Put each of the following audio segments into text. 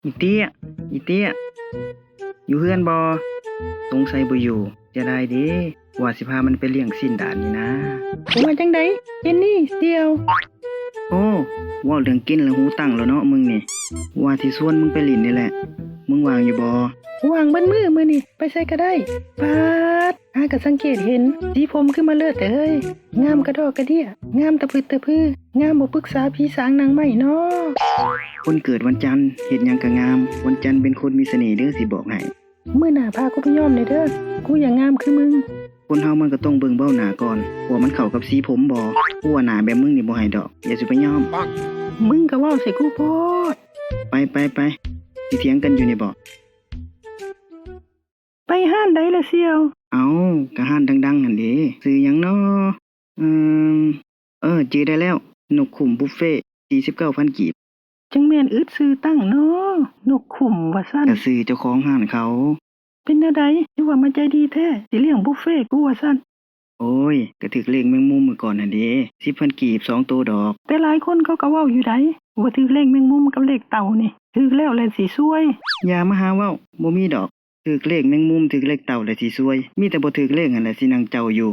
ອີເຕ້ຍ ອີເຕ້ຍ ຢູ່ເຮືອນບໍ່? ສົງໄສບໍ່ຢູ່ ເສຍດາຍເດ້ ວ່າຊິພາມັນໄປລ້ຽງຊີ້ນດາດນີ້ນາ. ວ່າຈັ່ງໃດ ເຈນນີ່ ສ່ຽວ? ໂອ້ ເວົ້າເລື່ອງກິນລະຫູຕັ້ງແລ້ວເນາະມຶງນີ້. ວ່າຊິຊວນມຶງໄປຫຼິ້ນນີ້ແຫຼະ ມຶງວ່າງຢູ່ບໍ່? ວ່າງເບິດມື້ມື້ນີ້ ໄປໃສກະໄດ້. ປາດ ຫາກະສັງເກດເຫັນ ສີຜົມຄືມາເລີດແທ້ເຮີ້ຍ. ງາມກະດອກກະເດຍ ງາມຕະພຶດຕະພື ງາມບໍ່ປຶກສາຜີສາງນາງໄມ້ນໍ. ຄົນເກີດວັນຈັນ ເຮັດຫຍັງກະງາມ. ວັນຈັນເປັນຄົນມີສະເໜ່ເດີ ຊິບອກໃຫ້. ມື້ໜ້າພາກູໄປຍ້ອມແດ່ເດີ ກູຢາກງາມຄືມຶງ. ຄົນເຮົາມັນກະຕ້ອງເບິ່ງເບົ້າໜ້າກ່ອນ ວ່າມັນເຂົ້າກັບສີຜົມບໍ່. ກູວ່າໜ້າແບບມຶງນີ້ບໍ່ໃຫ້ດອກ ດຽວຊິໄປຍ້ອມ. ມຶງກະເວົ້າໃສ່ກູໂພດ. ໄປ ໄປ ໄປ ຊິຖຽງກັນຢູ່ນີ້ບໍ? ໄປຮ້ານໃດລະສ່ຽວ? ເອົ້າ ກະຮ້ານດັງໆຫັ້ນເດ. ຊື່ຫຍັງນໍ? ເອີ ເອີ ຈື່ໄດ້ແລ້ວ ນົກຂຸ້ມບຸບເຟ ສີ່ສິບເກົ້າພັນກີບ. ຈັ່ງແມ່ນອຶດຊື່ຕັ້ງນໍ ນົກຂຸ້ມວ່າຊັ້ນ. ກະຊື່ເຈົ້າຂອງຮ້ານເຂົາ. ເປັນແນວໃດ ຄືວ່າມາໃຈດີແທ້ ຊິລ້ຽງບຸບເຟກູວ່າຊັ້ນ? ໂອ້ຍ ກະຖືກເລກແມງມຸມມື້ກ່ອນຫັ້ນເດ ສິບພັນກີບ ສອງໂຕດອກ. ແຕ່ຫຼາຍຄົນເຂົາກະເວົ້າຢູ່ໃດ ວ່າຖືກເລກແມງມຸມກັບເລກເຕົ່ານີ້ ຖືກແລ້ວແຫຼະຊິຊວຍ. ຢ່າມາຫາເວົ້າ ບໍ່ມີດອກ. ຖືກເລກແມງມຸມ ຖືກເລກເຕົ່າແຫຼະຊິຊວຍ ມີແຕ່ບໍ່ຖືກເລກຫັ້ນແຫຼະຊິນັ່ງເຈົ້າຢູ່.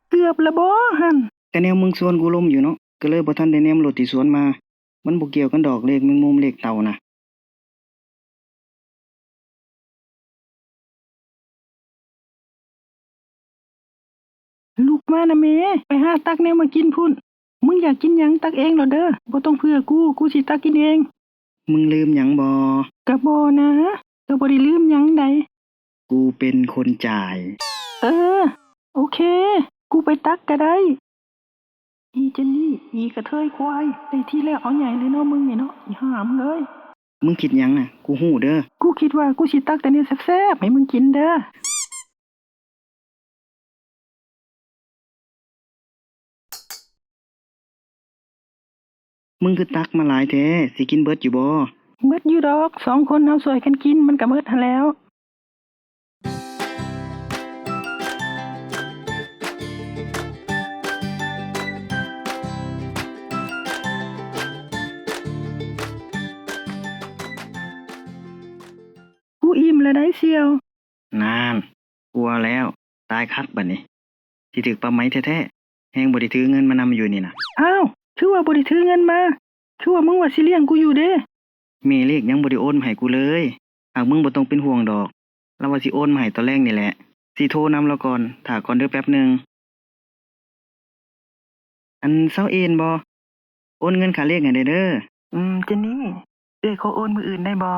ເກືອບລະບໍຫັ້ນ? ກະແນວມຶງຊວນກູລົມຢູ່ເນາະ ກະເລີຍບໍ່ທັນໄດ້ແນມລົດທີ່ສວນມາ. ມັນບໍ່ກ່ຽວກັນດອກ ເລກແມງມຸມ ເລກເຕົ່ານະ. ລຸກມານະແມ່ ໄປຫາຕັກແນວມາກິນພຸ້ນ. ມຶງຢາກກິນຫຍັງຕັກເອງໂລດເດີ ບໍ່ຕ້ອງເຜື່ອກູ ກູຊິຕັກກິນເອງ. ມຶງລືມຫຍັງບໍ່? ກະບໍ່ນະ ກະບໍ່ໄດ້ລືມຫຍັງໃດ. ກູເປັນຄົນຈ່າຍ. ເອີ ໂອເຄ ກູໄປຕັກກະໄດ້. ອີເຈນນີ້ ອີກະເທີຍຄວາຍ ໄດ້ທີແລ້ວເອົາໃຫຍ່ເລີຍເນາະ ມຶງນີ້ເນາະ ອີຫ່າມເອີຍ. ມຶງຄິດຫຍັງນະ ກູຮູ້ເດີ. ກູຄິດວ່າກູຊິຕັກແຕ່ແນວແຊບໆໃຫ້ມຶງກິນເດີ. ມຶງຄືຕັກມາຫຼາຍແທ້ ຊິກິນເບິດຢູ່ບໍ່? ເບິດຢູ່ດອກ ສອງຄົນເຮົາຊ່ວຍກັນກິນ ມັນກະເບິດຫັ້ນແລ້ວ. ກູອີ່ມແລ້ວໃດສ່ຽວ. ນານ ກູວ່າແລ້ວ ຕາຍຄັກບາດນີ້ ຊິຖືກປັບໃໝແທ້ໆ ແຮງບໍ່ໄດ້ຖືເງິນມານຳຢູ່ນີ້ນະ. ອ້າວ ຄືວ່າບໍ່ໄດ້ຖືເງິນມາ ຄືວ່າມຶງວ່າຊິລ້ຽງກູຢູ່ເດ້. ແມ່ລຽກຍັງບໍ່ໄດ້ໂອນມາໃຫ້ກູເລີຍ. ຫາກມຶງບໍ່ຕ້ອງເປັນຫ່ວງດອກ ລາວວ່າຊິໂອນມາໃຫ້ຕອນແລງນີ້ແຫຼະ. ຊິໂທນຳລາວກ່ອນ ຖ້າກ່ອນເດີແປັບໜຶ່ງ. ອັນ ຊາວເອັນບໍ? ໂອນເງິນຄ່າລຽກໃຫ້ແດ່ເດີ. ອືມ ເຈນນີ້ ເອື້ອຍຂໍໂອນມື້ອື່ນໄດ້ບໍ່?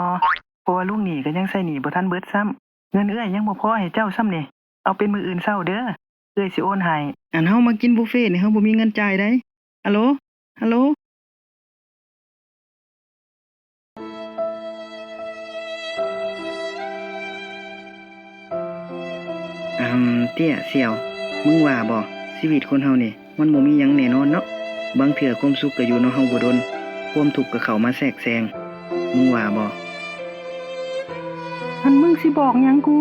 ເພາະວ່າລູກໜີ້ກະຍັງໃຊ້ໜີ້ບໍ່ທັນເບິດຊ້ຳ. ເງິນເອື້ອຍຍັງບໍ່ພໍໃຫ້ເຈົ້າຊ້ຳນີ້. ເອົາເປັນມື້ອື່ນເຊົ້າເດີ ເອື້ອຍຊິໂອນໃຫ້. ອັນ ເຮົາມາກິນບຸບເຟນີ້ ເຮົາບໍ່ມີເງິນຈ່າຍໃດ. ຮັລໂຫຼ ຮັລໂຫຼ. ອຳ ເຕ້ຍ ສ່ຽວ ມຶງວ່າບໍ່ ຊີວິດຄົນເຮົານີ້ ມັນບໍ່ມີຫຍັງແນ່ນອນເນາະ. ບາງເທື່ອຄວາມສຸກກະຢູ່ນຳເຮົາບໍ່ດົນ ຄວາມທຸກກະເຂົ້າມາແຊກແຊງ ມຶງວ່າບໍ່? ອັນ ມຶງຊິບອກຫຍັງກູ?